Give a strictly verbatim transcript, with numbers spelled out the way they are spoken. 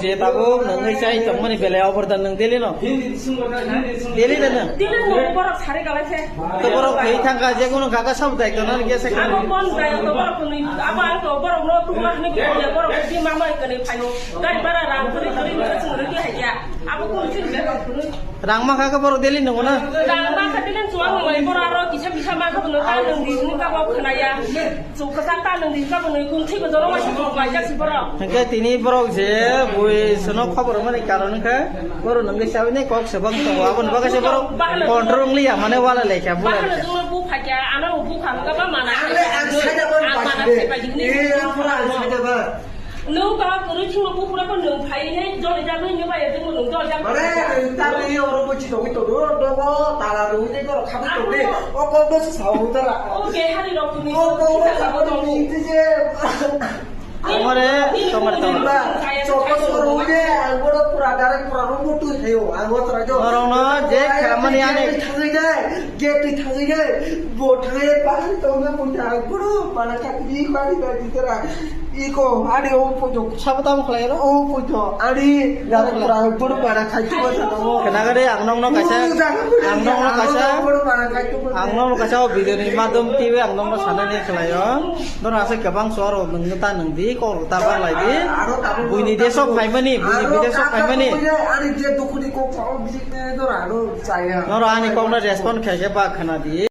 Tabuk nwng hai chai tongmani belai obordan nwng daily no? Daily da nwng? Daily nwng borok sari galai se. To borok thwi thangkha, je kunu kaka sabo daityo nani khe se. Abo kon daityo borok kunu, abo ang to borok no tuma hwnwi khe borok di mama kani phaio. Gari bara rang kuri kuri nwng chwng rwdi hai ya. Abo kunu chwng le kunu. Rang ma kha khe borok daily nungo na? Rang ma kha daily chuang nai borok aro kisa kisa ma kha bono ta nwng di hwnwi kabo khwnaya. Chuk kwchak ta nwng di kabo nwi kung thwi bojono waisa kok mai jak si borok. Hwnkhe tini borok je bui sono khobor mani karon wngkha borok nwngwi chawi nai kok se bang tongo, aboni bagwi se borok control wng liya mane wala lai kha, bula lai kha. Bahano jungno bu phakya, ano bu phakya ba mana. Ale ang saida ba. Ang mana se ba jigni. Eh, ang pura ang saida ba. Nwng ba kwrwi thwngno buphuru khe nwng phaiwi nai joli jagwi nw bai tongmo nwng joli jagwi. Mane, ta nini oro bo chitogwi tongo, dogo, tala rwwi tei borok khabwi tongdi. Abo. O kok bo se sao tara. O behari rok ni. O kok bo se sao tong. Tije. Amore, tomar, tomar. Ba, chokol soro ide, ang bodo pura direct pura room bo twi thaio, ang o tara jo. Norokno je khamani ani. Thangwi dai, gate twi thangwi dai, bo thangwi bahari tongna bo thang, bodo mana khatwi bari bari tara. Iko, ani o poito. Sabo tamo khlai ro? O poito. Ani, dara pura, pura para khai tu bata tamo. Kena gade, ang nong nong kaisa, ang nong nong kaisa, pura para khai tu bata. Ang nong nong kaisa o video ni madhom twi ang nong nong sana ni khlai o. Noro asa kebang sor o nung ta nung di, kok ta bang lai di. Buini desok phaimani, buini bidesok phaimani. Ani je dukhu ni kok sa o bijik ne dora ano chaya. Noro ani kok na respond khai khe ba khana di.